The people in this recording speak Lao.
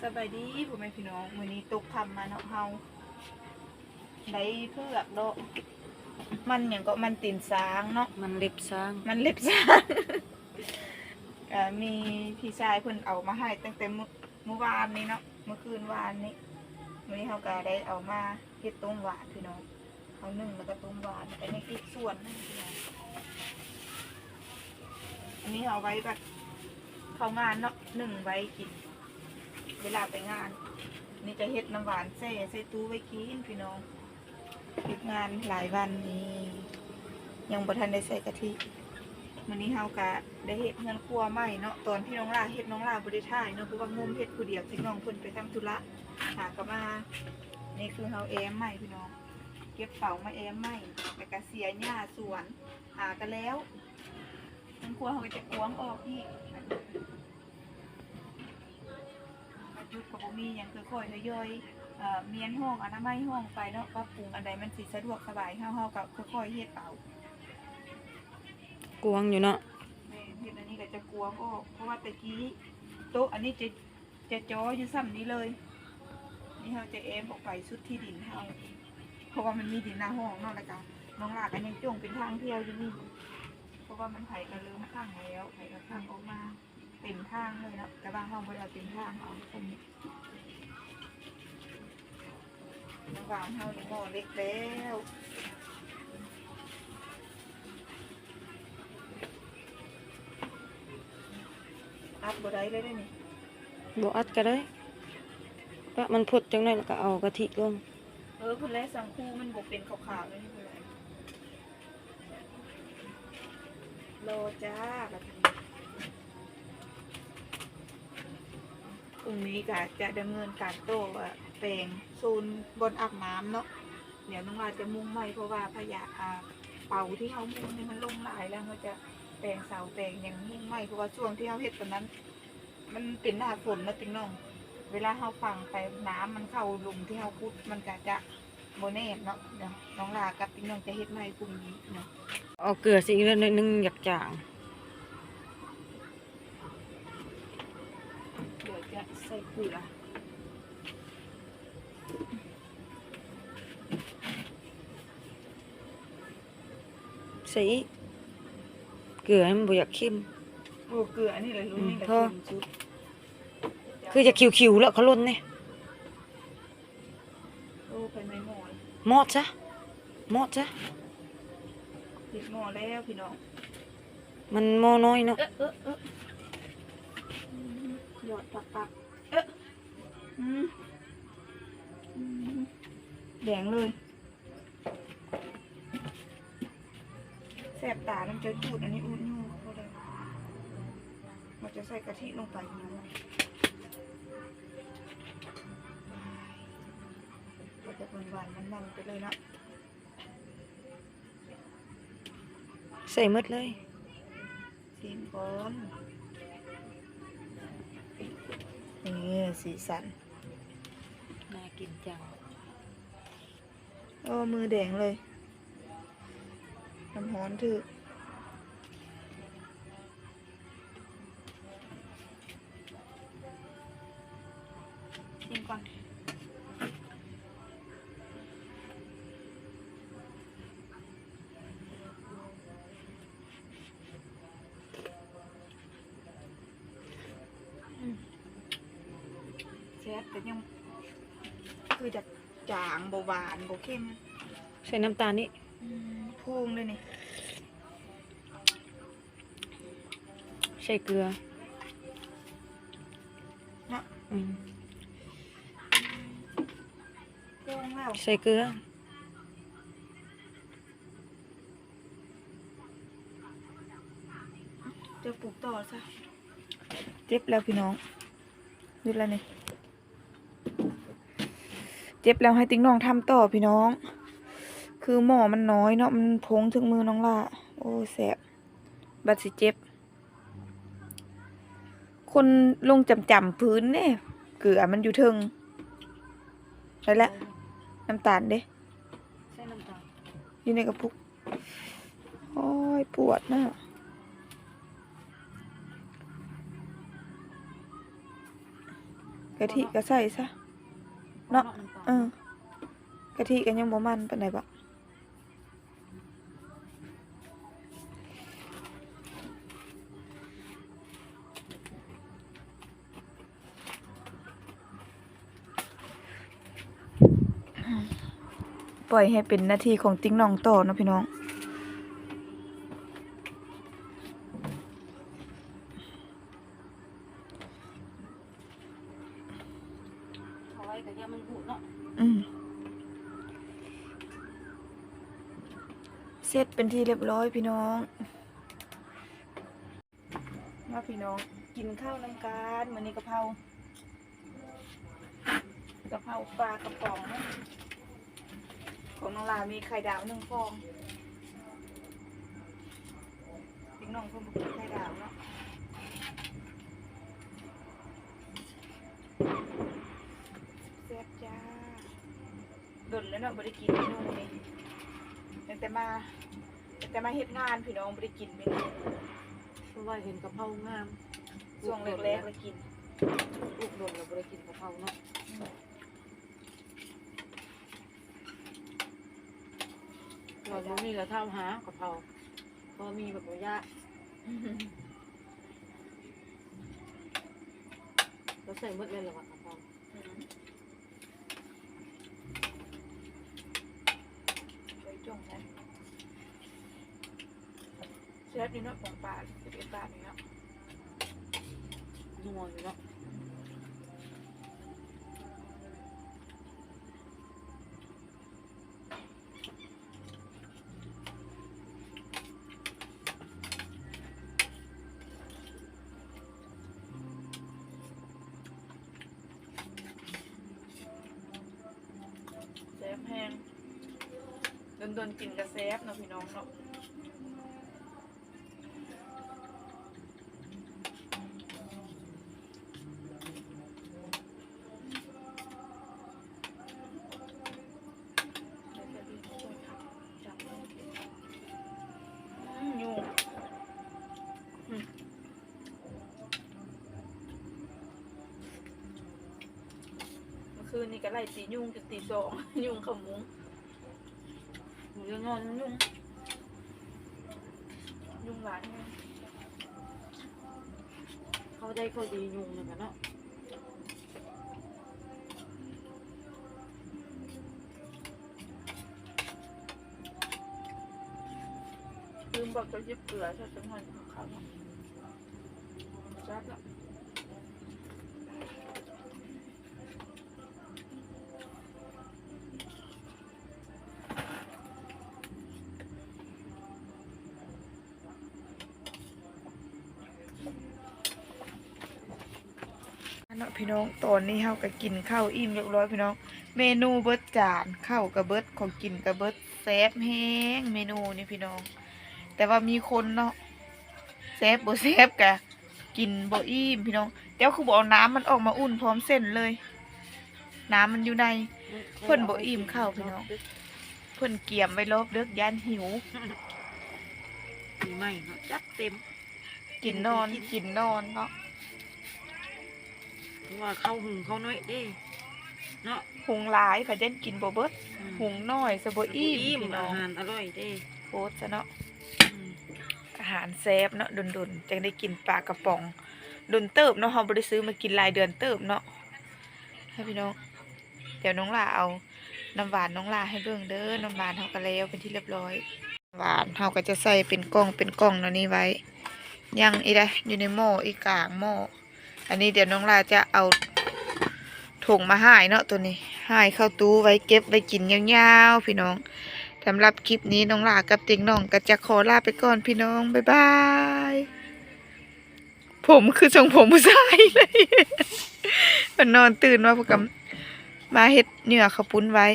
ສະບາຍດີພໍ່ແມ່ພີ່ນ້ອງ ມື້ນີ້ຕົກຄ່ຳມາເນາະ ເຮົາໄດ້ເຜືອກເນາະ ມັນຫຍັງເກາະ ມັນຕີນຊ້າງເນາະ ມັນເລັບຊ້າງ ມັນເລັບຊ້າງ ກະມີພີ່ຊາຍເພິ່ນເອົາມາໃຫ້ຕັ້ງແຕ່ມື້ ມື້ວານນີ້ເນາະ ມື້ຄືນວານນີ້ ມື້ນີ້ເຮົາກະໄດ້ເອົາມາເຮັດຕົ້ມຫວານພີ່ນ້ອງ. ເຮົາໜຶ້ງແລ້ວກໍຕົ້ມຫວານ ແລ້ວກໍຍັງອີກສ່ວນໜຶ່ງ. ອັນນີ້ເຮົາໄວ້ບັດເຂົ້າງານເນາະ ໜຶ້ງໄວ້ກິນເວລາໄປງານ. ນີ້ຈະເຮັດນ້ຳຫວານແຊ່ໃສ່ຕູ້ໄວ້ກິນພີ່ນ້ອງ. ເຮັດງານຫຼາຍວັນນີ້ ຍັງບໍ່ທັນໄດ້ໃສ່ກະທິ. ມື້ນີ້ເຮົາກະໄດ້ເຮັດເຮືອນຄົວໃໝ່ເນາະ. ຕອນທີ່ນ້ອງຫຼ້າເຮັດ ນ້ອງຫຼ້າບໍ່ໄດ້ຖ່າຍເນາະ ເພາະວ່າງົມເຮັດຜູ້ດຽວ ຕິນ້ອງເພິ່ນໄປທຳທຸລະ ຫາກະມາ. ນີ້ຄືເຮົາແອ້ມໃໝ່ພີ່ນ້ອງ. ເກັບເສົາມາແອ້ມໃໝ່ ແລ້ວກະເສຍຫຍ້າສວນ ຫາກະແລ້ວ. ເຮືອນຄົວເຮົາກະຈະກວ້າງອອກອີກ. ບັດຢຸດກະບໍ່ມີຫຍັງ ຄ່ອຍໆທະຍອຍ ເອີ ມ້ຽນຫ້ອງ ອະນາໄມຫ້ອງໄປເນາະ. ປັບປຸງອັນໃດມັນຊິສະດວກສະບາຍເຮົາ ເຮົາກະຄ່ອຍໆເຮັດເອົາ. ກວ້າງຢູ່ເນາະ. ແມ່ນ ເຮັດອັນນີ້ກະຈະກວ້າງອອກ ເພາະວ່າແຕ່ກີ້ໂຕະອັນນີ້ຈະ ຈະຈໍຢູ່ສ່ຳນີ້ເລີຍ. ນີ້ເຮົາຈະແອ້ມອອກໄປສຸດທີ່ດິນເຮົາ ເພາະວ່າມັນມີດິນໜ້າຫ້ອງເນາະ. ແລ້ວກະນ້ອງຫຼ້າກະຍັງຈົ່ງເປັນທາງທ່ຽວຢູ່ນີ້ ເພາະວ່າມັນ ໃຜກະເລີ່ມຂັງແລ້ວ ໃຜກະຂັງອອກມາເຕັມທາງເລີຍເນາະ. ແຕ່ວ່າເຮົາບໍ່ໄດ້ເອົາເຕັມທາງ ເອົາສ່ຳນີ້. ນ້ຳຫວານເຮົານີ້ໝໍ້ເລັກແລ້ວ ອັດບໍ່ໄດ້ເລີຍເດ້ນີ້. ບໍ່ອັດກະໄດ້ ປະມັນຟົດຈັກໜ້ອຍ ແລ້ວກະເອົາກະທິລົງ. ເອີ ພຸ້ນແຫຼະ ສັງຄູມັນບໍ່ເປັນຂາວໆເລີຍພຸ້ນແຫຼະ. ລໍຈ້າ ບັດນີ້ ພລຸ່ງນີ້ກະຈະດຳເນີນການຕໍ່ແປງໂຊນບ່ອນອາບນ້ຳເນາະ. ດຽວນ້ອງຫຼ້າຈະມຸງໃໝ່ ເພາະວ່າພະຍາ ອາ ເປົາທີ່ເຮົາມຸງນີ້ມັນລົງຫຼາຍແລ້ວ ເຮົາຈະແປງເສົາແປງຫຍັງມຸງໃໝ່ ເພາະວ່າຊ່ວງທີ່ເຮົາເຮັດຕອນນັ້ນ ມັນເປັນໜ້າຝົນເນາະຕິນ້ອງ. ເວລາເຮົາຝັງໄປ ນ້ຳມັນເຂົ້າຫຼຸມທີ່ເຮົາຂຸດ ມັນກະຈະບໍ່ແນບເນາະ. ດຽວນ້ອງຫຼ້າກັບຕິນ້ອງຈະເຮັດໃໝ່ພລຸ່ງນີ້ເນາະ. ເອົາເກືອໃສ່ອີກໜ້ອຍໜຶ່ງ ຢາກຈາງ. ດຽວຈະໃສ່ເກືອ ໃສ່ອີກ ເກືອໃຫ້ມັນບໍ່ຢາກເຄັມ. ໂອ້ ເກືອອັນນີ້ແຫຼະ ລຸ້ນນີ້ແຫຼະ ອືມ ເຄັມສຸດ. ຄືຈະຂິວໆແລ້ວ ເຂົາຫຼົ່ນນີ້. ໂອ້ ໄຟໄໝ້ໝໍ້ ມອດຊະ ມອດຊະ. ຕິດໝໍ້ແລ້ວພີ່ນ້ອງ ມັນໝໍ້ນ້ອຍເນາະ. ເອີ ເອີ ເອີ ອືມ ຢອດປັກໆ ເອີ ອືມ ອືມ ແດງເລີຍ. ແສບຕານຳ ເຈົ້າຈູດອັນນີ້ອູດຢູ່ ບໍ່ໄດ້ ເຮົາຈະໃສ່ກະທິລົງໄປ ມັນຈະຫວານໆ ມັນໆ ໄປເລີຍເນາະ. ໃສ່ໝົດເລີຍ ຊີມກ່ອນ. ນີ້ ສີສັນ ໜ້າກິນຈັງ. ໂອ້ ມືແດງເລີຍ ນ້ຳຮ້ອນຖືກ. ຊີມກ່ອນ. ອືມ ແຊບ ແຕ່ຍັງຄືຈະຈາງ ບໍ່ຫວານ ບໍ່ເຄັມ. ໃສ່ນ້ຳຕານນີ້ ອືມ ພຸງເລີຍນີ້. ໃສ່ເກືອເນາະ. ອືມ ແກງແລ້ວ ໃສ່ເກືອ. ຈະປຸກຕໍ່ຊະ. ເຈັບແລ້ວພີ່ນ້ອງ ຢຸດແລ້ວນີ້. ເຈັບແລ້ວໃຫ້ຕິກນ້ອງທຳຕໍ່ພີ່ນ້ອງ. ຄືໝໍ້ມັນນ້ອຍເນາະ ມັນພົງເຖິງມືນ້ອງຫຼ້າ. ໂອ້ຍ ແສບ ບັດຊິເຈັບ. ຄົນລົງຈຳໆພື້ນເດ້ ເກືອມັນຢູ່ເທິງ. ໄດ້ລະ ນ້ຳຕານເດ້ ໃສ່ນ້ຳຕານ ຢູ່ໃນກະປຸກ. ໂອ້ຍ ປວດນະ. ກະທິກະໃສ່ຊະເນາະ. ເອີ ກະທິກະຍັງບໍ່ມັນປານໃດບໍ. ປ່ອຍໃຫ້ເປັນໜ້າທີ່ຂອງຕິ່ງນ້ອງຕໍ່ເນາະພີ່ນ້ອງ. ເອົາໄວ້ກະຢ່າມັນຫູດເນາະ. ອືມ ເສັດເປັນທີ່ຮຽບຮ້ອຍພີ່ນ້ອງ. ມາພີ່ນ້ອງ ກິນເຂົ້ານຳກັນ. ມື້ນີ້ກະເພົາ ກະເພົາປາກະປ໋ອງ ຂອງນ້ອງຫຼ້າມີໄຂ່ດາວໜຶ່ງຟອງ. ເດັກນ້ອຍເພິ່ນບໍ່ກິນໄຂ່ດາວເນາະ. ແຊບຈ້າ. ດົນແລ້ວເນາະ ບໍ່ໄດ້ກິນເມນູນີ້ ຕັ້ງແຕ່ມາ ຕັ້ງແຕ່ມາເຮັດງານພີ່ນ້ອງ ບໍ່ໄດ້ກິນເມນູ. ເພາະວ່າເຫັນກະເພົາງາມ ຊ່ວງແລກໆລະກິນ ປຸກດົນລະບໍ່ໄດ້ກິນກະເພົາເນາະ. ອືມ ຕອນບໍ່ມີລະຖາມຫາກະເພົາ ພໍມີແບບບໍ່ຢາກ ລະໃສ່ໝົດເລີຍລະວ່າກະເພົາ. ອືມ ໄປຈົ່ງໄດ້. ແຊບຢູ່ເນາະ ປອງປາ ສິບເອັດບາດນີ້ເນາະ ນົວຢູ່ເນາະ. ແຊບແຮງ ດົນໆກິນກະແຊບເນາະພີ່ນ້ອງເນາະ. ອືມ ຍຸງ ອືມ ເມື່ອຄືນນີ້ກະໄລ່ຕີຍຸງຈົນຕີສອງ ຍຸງເຂົ້າມຸ້ງ. ໝູນອນຍຸງ ຍຸງຫຼາຍແຮງ. ເຂົ້າໃຈເຂົ້າດີຍຸງນຳກັນເນາະ. ລືມບອກຈະຫຍິບເກືອໃສ່ຈັກໜ່ອຍຂອງເຂົາເນາະ. ແຊບເນາະ. ເນາະພີ່ນ້ອງ ຕອນນີ້ເຮົາກະກິນເຂົ້າອີ່ມຮຽບຮ້ອຍພີ່ນ້ອງ. ເມນູເບິດຈານ ເຂົ້າກະເບິດ ຂອງກິນກະເບິດ ແຊບແຮງເມນູນີ້ພີ່ນ້ອງ. ແຕ່ວ່າມີຄົນເນາະ ແຊບບໍ່ແຊບກະ ກິນບໍ່ອີ່ມພີ່ນ້ອງ. ເຈົ້າຄືບໍ່ເອົານ້ຳມັນອອກມາອຸ່ນພ້ອມເສັ້ນເລີຍ ນ້ຳມັນຢູ່ໃນ. ເພິ່ນບໍ່ອີ່ມເຂົ້າພີ່ນ້ອງ ເພິ່ນກຽມໄວ້ລອບເດິກ ຢ້ານຫິວ. ປີໃໝ່ເນາະ ຈັດເຕັມ ກິນນອນ ກິນນອນເນາະ. ເພາະວ່າເຂົ້າຫຸງເຂົ້າໜ້ອຍເດ້ເນາະ ຫຸງຫຼາຍພະເດັນກິນບໍ່ເບິດ. ອືມ ຫຸງໜ້ອຍຊະບໍ່ອີ່ມ ບໍ່ອີ່ມ ພີ່ນ້ອງ ອາຫານອະລ່ອຍເດ້ ໂພດຊະເນາະ. ອືມ ອາຫານແຊບເນາະ ດົນໆຈັ່ງໄດ້ກິນປາກະປ໋ອງ ດົນເຕີບເນາະ. ເຮົາບໍ່ໄດ້ຊື້ມາກິນຫຼາຍເດືອນເຕີບເນາະ ໃຫ້ພີ່ນ້ອງ. ດຽວນ້ອງຫຼ້າເອົານ້ຳຫວານນ້ອງຫຼ້າໃຫ້ເບິ່ງເດີ. ນ້ຳຫວານເຮົາກະແລ້ວເປັນທີ່ຮຽບຮ້ອຍ. ຫວານເຮົາກະຈະໃສ່ເປັນກ່ອງເປັນກ່ອງແນວນີ້ໄວ້ ຍັງອີກໄດ໋ ຢູ່ໃນໝໍ້ອີກ ກາງໝໍ້. ອັນນີ້ດຽວນ້ອງຫຼ້າຈະເອົາຖົງມາຫ້າຍເນາະ ໂຕນີ້ ຫ້າຍເຂົ້າຕູ້ໄວ້ ເກັບໄວ້ກິນຍາວໆ ພີ່ນ້ອງ. ສຳລັບຄລິບນີ້ນ້ອງຫຼ້າກັບເຕັງນ້ອງກະຈະຂໍລາໄປກ່ອນພີ່ນ້ອງ ບາຍບາຍ. ຜົມຄືຊົງຜົມຜູ້ຊາຍເລີຍ ເພິ່ນນອນຕື່ນມາ ເພິ່ນກະມາເຮັດເຫຍື່ອເຂົ້າປຸ້ນໄວ້.